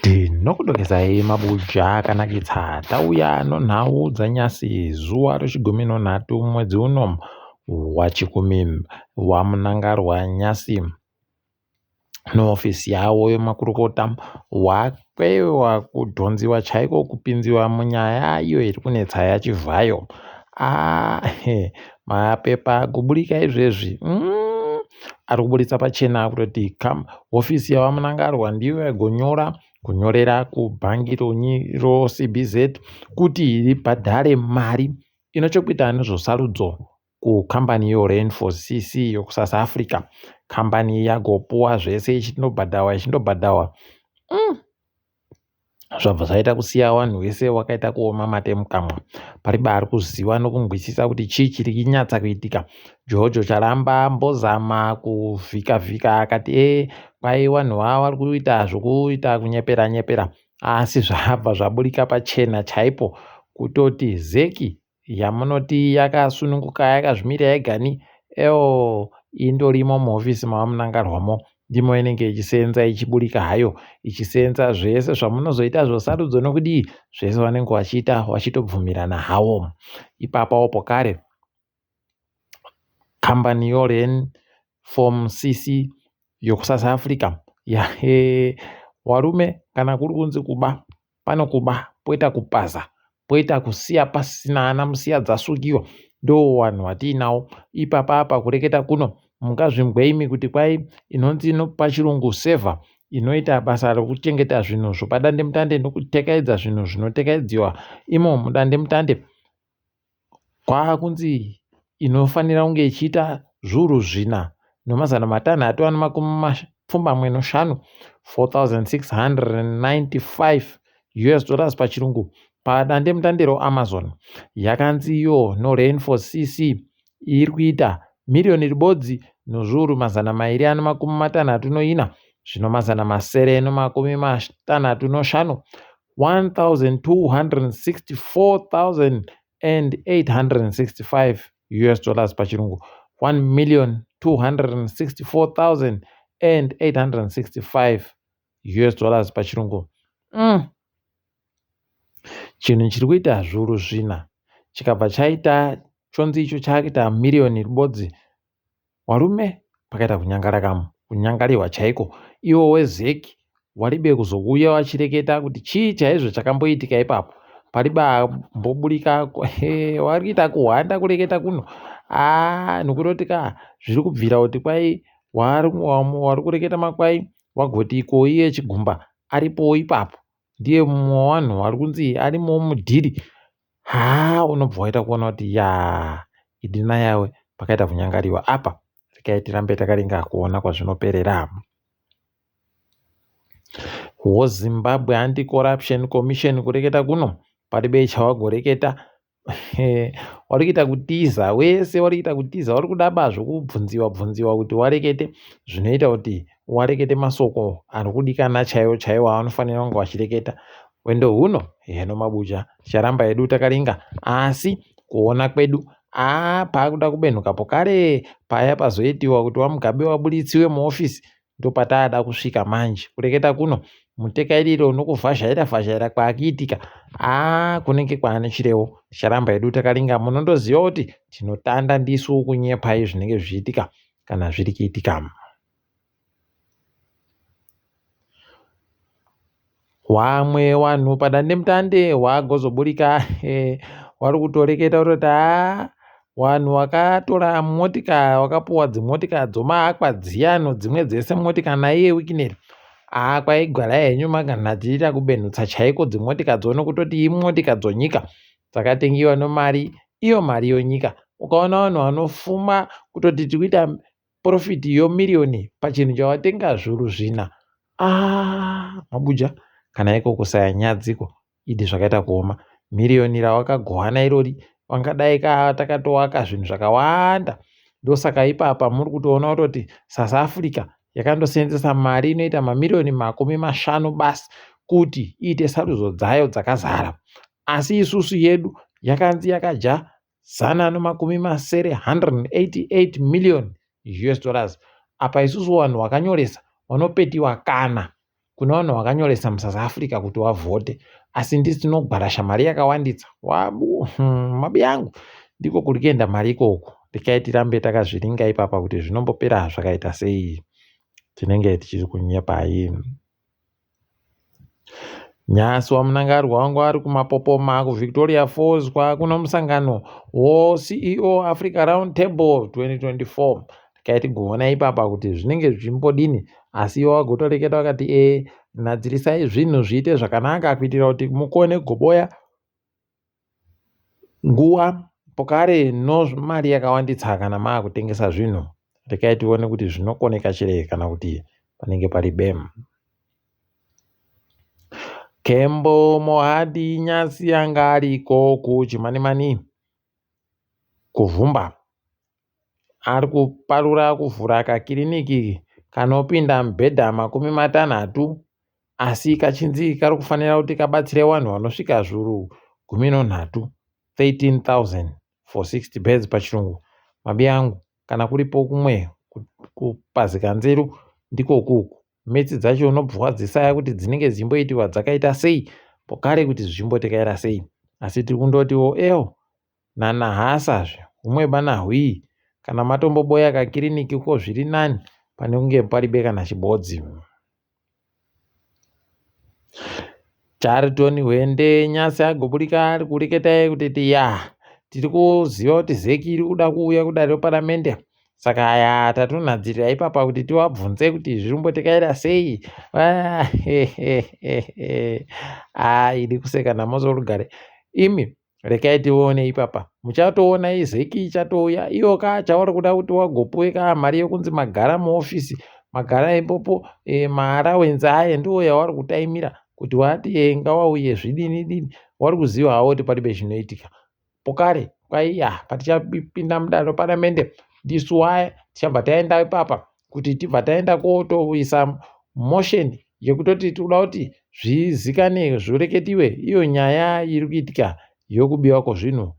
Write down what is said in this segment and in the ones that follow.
Tinokudokezai mabuja akanakitsa tauya nonhau dzanyasi zuva rechigumi nonhatu mwedzi uno wachikumi waMunangarwa nyasi nehofisi yavo yemakurukota wakwewa kudhonziwa chaiko kupinziwa munyaya iyo iri kunetsa yaChivhayo. Ah, mapepa kuburika izvezvi ari kuburitsa pachena kutoti hofisi yaVaMnangagwa ndiyo yaigonyora kunyorera kubhangi roCBZ kuti ribhadhare mari inochekuita nezvesarudzo kukambani yeRainforce CC yokuSouth Africa. Kambani yagopuwa zvese ichindobhadhawa ichindobhadhawa. Zvabva zvaita kusiya vanhu vese wakaita kuoma mate mukamwa. Pariba ari kuziva nokunzwisisa kuti chii chiri kunyatsa kuitika. Jojo Charamba ambozama kuvhika vhika akati e kwai vanhu vava vari kuita zvokuita kunyepera nyepera asi zvabva zvaburika pachena chaipo kutoti zeki yamunoti yakasununguka yakazvimirira yegani eo indorimo muhofisi mavamunangarwamo ndimo inenge ichisenza ichiburika hayo ichisenza zvese zvamunozoita zvosarudzo nokudii zvese vanenge vachiita vachitobvumirana hawo ipapawo pokare kambani yoren form cc yokusouth africa yahe warume kana kuri kunzi kuba Pano kuba poita kupaza poita kusiya pasina ana musiya dzasukiwa ndowanhu watiinawo ipapa apa kureketa kuno mungazvimbwe imi kuti kwai inonzi pachirungu seva inoita basa rokuchengeta zvinhu zvopadandemutande nokutekaidza zvinhu zvinotekaidziwa imo mudandemutande Kwaakunzi inofanira kunge ichiita zviuru zvina nomazana matanhatu ane makumi mapfumbamwe noshanu 4695 us dollars pachirungu padandemutande roamazon yakanzi iyo norainforce cc iri kuita miriyoni ribodzi nozviuru mazana mairi ane makumi matanhatu noina zvino mazana masere nomakumi matanhatu noshanu 1264,865 us dollars pachirungu 1,264,865 us dollars pachirungu. Chinhu chiri kuita zviuru zvina chikabva chaita chonzi icho chakuita miriyoni ribodzi. Warume pakaita kunyangara kamu kunyangariwa chaiko iwo weZec waribe kuzouya wachireketa kuti chii chaizvo chakamboitika ipapo paribe amboburika wari kuita kuhwanda kureketa kuno aa nokutoti ka zviri kubvira kuti kwai wari kureketa makwai wagoti ko iye chigumba aripowo ipapo ndiye mumwe wevanhu vari kunzi arimo mudhiri haa unobva waita kuona kuti yaa idi nayawe pakaita kunyangariwa apa regai tirambe takaringa kuona kwazvinoperera wozimbabwe anti corruption commission kureketa kuno paribe chawagoreketa wari kuita kutiza wese wari kuita kutiza wari kuda ba zvokubvunziwa bvunziwa kuti warekete zvinoita kuti warekete masoko ari kudikana chaiwo chaiwo avanofanira kunge vachireketa hwendo huno heno mabuja ticharamba hedu takaringa asi kuona kwedu aa paakuda kubenhuka pokare paya pazoitiwa kuti wamugabe waburitsiwe muofisi ndopataada kusvika manje kureketa kuno mutekairiro nokuvhazhaira vhazhaira kwaakuitika aa kunenge kwaane chirevo ticharamba hedu takaringa munondoziva kuti tinotanda ndisu kunyepai zvinenge zvichiitika kana zviri kuitika Wamwe wanhu padandemutande wagozoburika wari kutoreketa kutoti haa wanhu wakatora motika wakapuwa dzimotika dzomaakwa dziya nodzimwe dzese motika naiye wikineri haa kwaigara henyu makanhadzirira kubenhutsa chaiko dzimotika dzo nokutoti imotika dzonyika dzakatengiwa nomari iyo mari yonyika ukaona vanhu vanofuma kutoti tikuita Profit yomiriyoni pachinhu chawatenga zviuru zvina. Ah, mabuja kana iko kusaya nyadziko idi zvakaita kuoma. Miriyoni rawakagowana irori wangadai ka takatowaka zvinhu zvakawanda. Ndosaka ipapa muri kutoona kutoti South Africa yakandosenzesa mari inoita mamiriyoni 50 basi kuti iite sarudzo dzayo dzakazara. Asi isusu yedu yakanzi yakadya 160, 188 million us dollars. Apa isusu vanhu vakanyoresa vanopetiwa kana Kune vanhu vakanyoresa muSouth Africa kuti wavhote asi ndisu tinogwarasha mari yakawandisa. Wabu mabi angu ndiko kuri kuenda mari ikoko. Rekai tirambe takazviringa ipapa kuti zvinombopera zvakaita sei. Tinenge tichiri kunyepai. Nhasi waMnangagwa wanga vari kumapopoma kuVictoria Falls kwakuno musangano woCEO Africa Round Table 2024. Rekai tigoona ipapa kuti zvinenge zvichimbodini asi ivo vagotoreketa vakati e nadzirisai zvinhu zviite zvakanaka kuitira kuti mukone kugoboya nguva pokare no mari yakawandisa kana maakutengesa zvinhu. Rekai tione kuti zvinokoneka chere kana kuti panenge pari bem. Kembo Mohadi Nyasi anga ariko kuChimanimani kuVhumba. Ari kuparura kuvhura kakiriniki kanopinda mibhedha 60 asi kachinzi kari kufanira kuti kabatsire vanhu vanosvika zviuru 13, 13,000 for 60 beds pachirungu. Mabi angu kana kuripo kumwe kupazika nzeru ndikoku uku. Metsi dzacho unobva wadzisaya kuti dzinenge dzichimboitiwa dzakaita sei pokare kuti zvichimbotekaira sei. Asi tiri kundotiwo ewo nanahasazve humwe bana hwii kana matomboboya kakiriniki ko zviri nani pane kunge paribe kana chibodzi. Charlton Hwende Nyasi agoburika ari kureketa kuti ya tiri kuziva kuti ZEC iri kuda kuuya kudare reparamende saka aya tatonhadzirira ipapa kuti tivabvunze kuti zviri kumbotekaira sei. Idi kuseka nhamo sorugare imi rekai tione ipapa muchatoona iZEC ichatouya iyo ka chavari kuda kuti wagopuwe ka mari yekunzi magara muofisi magara ipopo e, maallowance aye ndiwo yavari kutaimira kuti wati e, ngawauye zvidini dini wari kuziva hawo kuti paribe chinoitika pokare kwaiya patichapinda mudare reparamende ndisu waya tichabva taenda ipapa kuti tibva taenda kotoisa motion yekutoti tikuda kuti zvizikane zvireketiwe iyo nyaya iri kuitika yokubiwa kwezvinhu.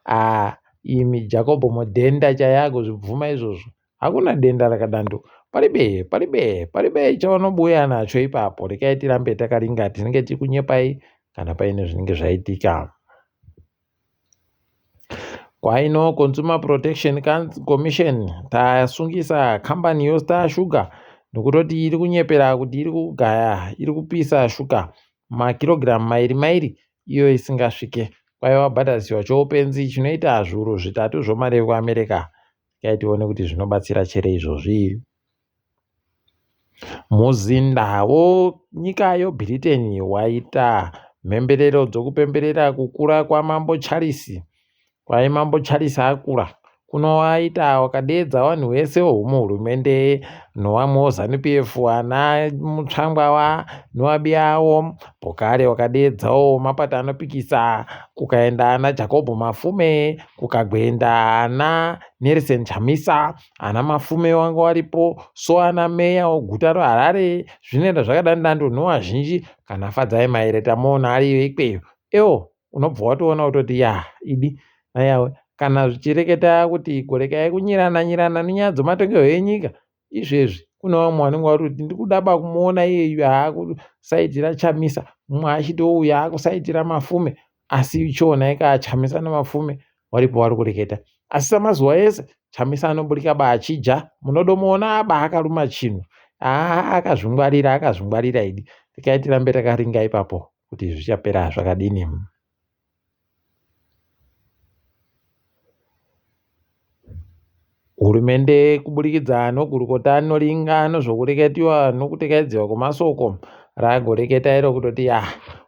Ah, imi Jacob Mudhenda chaiye agozvibvuma izvozvo. Hakuna denda rakadando. Paribe, paribe, paribe chavanobuya nacho ipapo. Rekai tirambe takaringa tinenge tikunyepai kana paine zvinenge zvaitika. Kwaino Consumer Protection Commission tasungisa kambani yoStar Sugar nokutoti iri kunyepera kuti iri kugaya iri kupisa shuga makirogiramu mairi mairi iyo isingasvike. Kwaiva bhadharisiwa choupenzi chinoita zviuru 3 zvomari yekuAmerica. Rekai tione kuti zvinobatsira chere izvozvi. Muzinda wenyika yeBritain waita mhemberero dzokupemberera kukura kwaMambo Charles. Kwai Mambo Charles akura kunovaita wakadeedza vanhu vese vemuhurumende nevamwewo ZANU PF ana Mutsvangwa nevabi avo. Pokare wakadeedzawo mapato anopikisa kukaenda ana Jacob Mafume kukagoenda ana Nelson Chamisa ana Mafume vanga varipo so ana meya weguta reHarare zvinoenda zvakadandando nevazhinji kana Fadzai Mahere tamuona ariyo ikweyo. Ewo unobva watoona kutoti ya idi nayawe kana zvichireketa kuti gorekai kunyirana nyirana nenyaya dzematongerwo enyika izvezvi kune vamwe vanenge vari kuti ndikuda ba kumuona iyeyu aakusaiti raChamisa mumwe achiti uyu aakusaiti raMafume asi chionai ka Chamisa naMafume varipo vari kureketa asi samazuva ese Chamisa anoburika ba achija munodomuona ba akaruma chinhu aa akazvingwarira akazvingwarira idi rekai tirambe takaringa ipapo kuti zvichapera zvakadini. Hurumende kuburikidza nogurukota rinoringa nezvokureketiwa nokutekaidziwa kwemasoko ragoreketa iro kutoti ya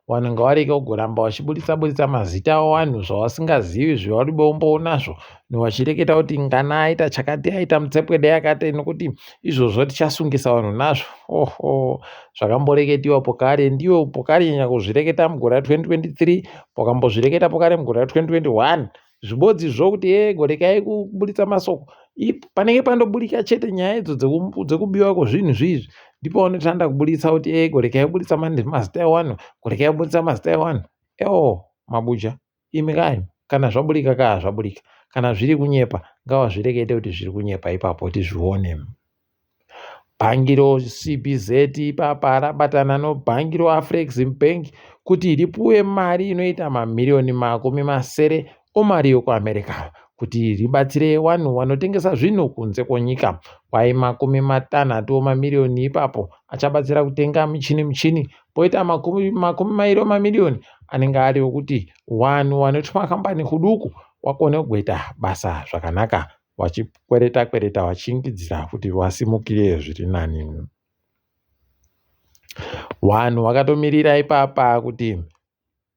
vanhu ngavarege kugoramba vachiburitsa buritsa mazita evanhu zvavasingazivi zvavari bombonazvo vachireketa kuti ngana aita chakati aita mutsepwede yakati nokuti izvozvo tichasungisa vanhu nazvo. Oho zvakamboreketiwa pokare ndiyo pokare nyakuzvireketa mugore ra2023 pakambozvireketa pokare mugore ra2021 zvibodzi zvo kuti e gorekai kuburitsa masoko panenge pandoburika chete nyaya idzo dzekubiwa kwezvinhu zviizvi ndipo vanotanda kuburitsa kuti e gorekai kuburitsa mazita evanhu gorekai kuburitsa mazita evanhu ewo mabuja imi kai kana zvaburika kaa zvaburika kana zviri kunyepa ngavazvirekete kuti zviri kunyepa ipapo tizvione. Bhangi roCBZ ipapa rabatana nobhangi roAfrexim Bank kuti ripuwe mari inoita mamiriyoni 60 omari yokuAmerica kuti ribatsire vanhu vanotengesa zvinhu kunze kwenyika. Kwai 60 omamiriyoni ipapo achabatsira kutenga michini michini poita 20 omamiriyoni anenge ari ekuti vanhu vane tumakambani kuduku vakone kuita basa zvakanaka vachikwereta kwereta vachingidzira kuti vasimukire zviri nani. Vanhu vakatomirira ipapa kuti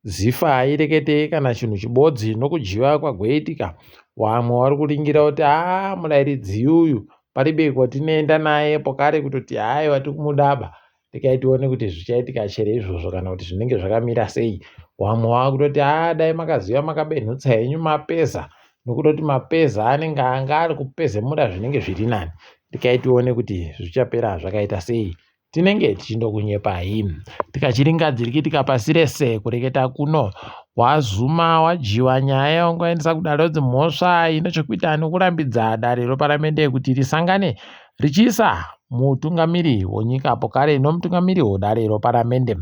zifa hairekete kana chinhu chibodzi nokudyiwa kwagoitika. Vamwe vari kuringira kuti haa murairidzi uyu paribe kwatinoenda naye pokare kutoti haiwa tikumudaba. Regai tione kuti zvichaitika chere izvozvo kana kuti zvinenge zvakamira sei. Vamwe vakutoti haa dai makaziva makabenhutsa henyu mapeza nokutoti mapeza anenge anga ari kupezemura zvinenge zviri nani. Regai tione kuti zvichapera zvakaita sei. Tinenge tichindokunyepai. Tikachiringa dzirikitika pasi rese kureketa kuno. WaZuma wadyiwa nyaya wangoendesa kudare redzimhosva ine chekuita nekurambidza dare reparamende kuti risangane richiisa mutungamiri wenyika pokare nomutungamiri wedare reparamende.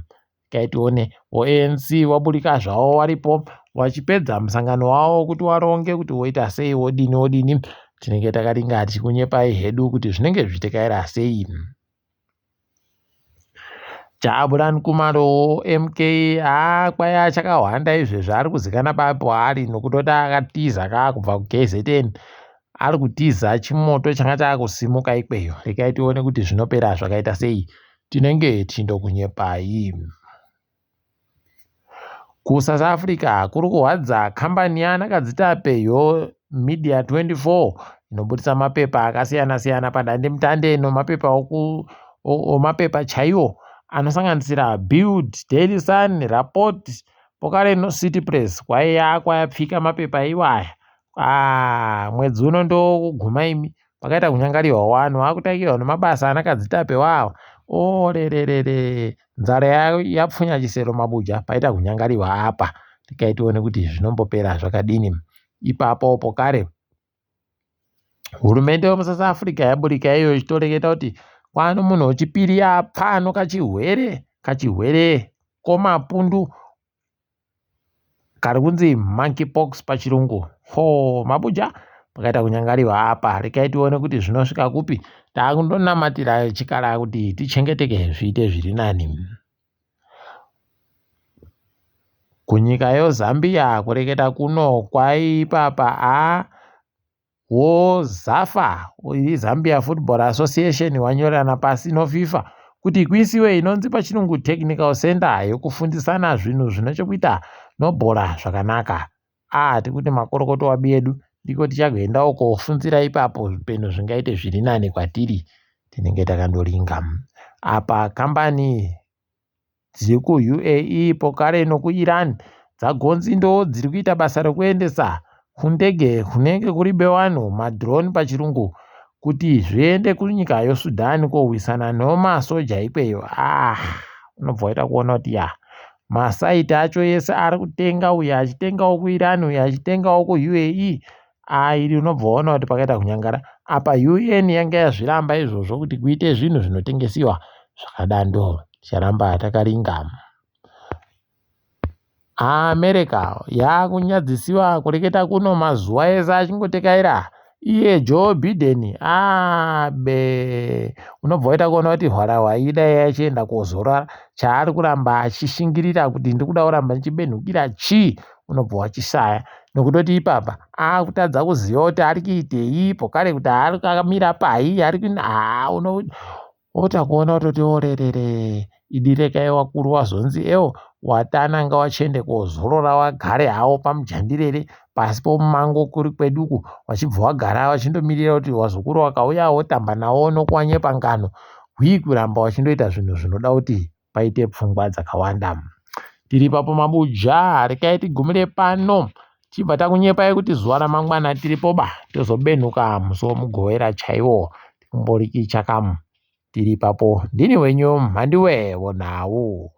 Regai tione voANC waburika zvavo varipo vachipedza musangano wavo kuti waronge kuti woita sei wodini wodini. Tinenge takaringa tichikunyepai hedu kuti zvinenge zvichitekaira sei. Jabulani Khumalo MK haa kwai achakahwanda izvezvi ari kuzikana papi waari nokutoti akatiza ka kubva kuKZN ari kutiza chimoto changa chaakusimuka ikweyo regai tione kuti zvinopera zvakaita sei tinenge tichindokunyepai. KuSouth Africa kuri kurwadza kambani yaanakadzitape yoMedia 24 inobudisa mapepa akasiyana-siyana padandemutande nomapepa omapepa chaiwo anosanganisira Build, Daily Sun, Rapport, Pokare noCity Press. Kwaiya kwayapfika mapepa iwaya. Ah, mwedzi uno ndokuguma imi. Pakaita kunyangarirwa wani wakutaikirwa nemabasa ana kadzitape wawa orererere nzara yapfunya chisero mabuja paita kunyangarirwa apa tikai tione kuti zvinombopera zvakadini ipapo pokare hurumende yemuSouth Africa yaburika iyo ichitoreketa kuti kwano munhu wechipiri apfa kachihwere kachihwere komapundu kari kunzi monkey pox pachirungu ho mabuja pakaita kunyangariwa apa rekai tione kuti zvinosvika kupi takundonamatira chikara kuti tichengeteke zviite zviri nani kunyika yozambia kureketa kuno kwaipapa a WoZafa, Zambia Football Association, wanyorerana pasi noFifa kuti kuisiwe inonzi pachirungu Technical Centre yekufundisana zvinhu zvine chekuita nobhora zvakanaka. Ah, tikuti makorokoto wabi edu, ndiko tichagoendawo kofunzira ipapo zvipenyu zvingaite zviri nani kwatiri. Tinenge takandoringa. Apa kambani dziri kuUAE pokare nokuIran dzagonzi ndoo dziri kuita basa rekuendesa kundege kunenge kuri bevanhu madrone pachirungu kuti zviende kunyika yoSudan kohwisana nomasoja ikweyo ah unobva waita kuona kuti ya masaiti acho ese ari kutenga uyo achitengawo kuIran uyo achitengawo kuUAE Ah iri unobva waona kuti pakaita kunyangara. Apa UN yanga yazviramba izvozvo kuti kuite zvinhu zvinotengesiwa zvakadando. Ticharamba takaringa. America yakunyadzisiwa kureketa kuno mazuva ese achingotekaira iye Joe Biden ah be unobva waita kuona kuti hwarahwa idai yachienda kozorora chaari kuramba achishingirira kuti ndikuda kuramba ndichibenhukira chii unobva wachishaya nokutoti ipapa akutadza kuziva kuti ari kuitei pokare kuti akamira pai ari haa ota kuona kutoti orerere idi rekai wakuru wazonzi ewo watana ngawachiende kozorora wagare hawo pamujandirere pasi pomumango kuri kweduku wachibva wagara wachindomirira kuti wazukuru wakauya wotamba nawo nokuwanyepa ngano hwii kuramba wachindoita zvinhu zvinoda kuti paite pfungwa dzakawanda. Tiri ipapo mabuja, rekai tigumire pano tichibva takunyepai kuti zuva ramangwana tiripoba tozobenhuka musi womugovera chaiwo tikumboriki chakamu. Tiri ipapo ndini wenyu Mhandiwe Wonhau.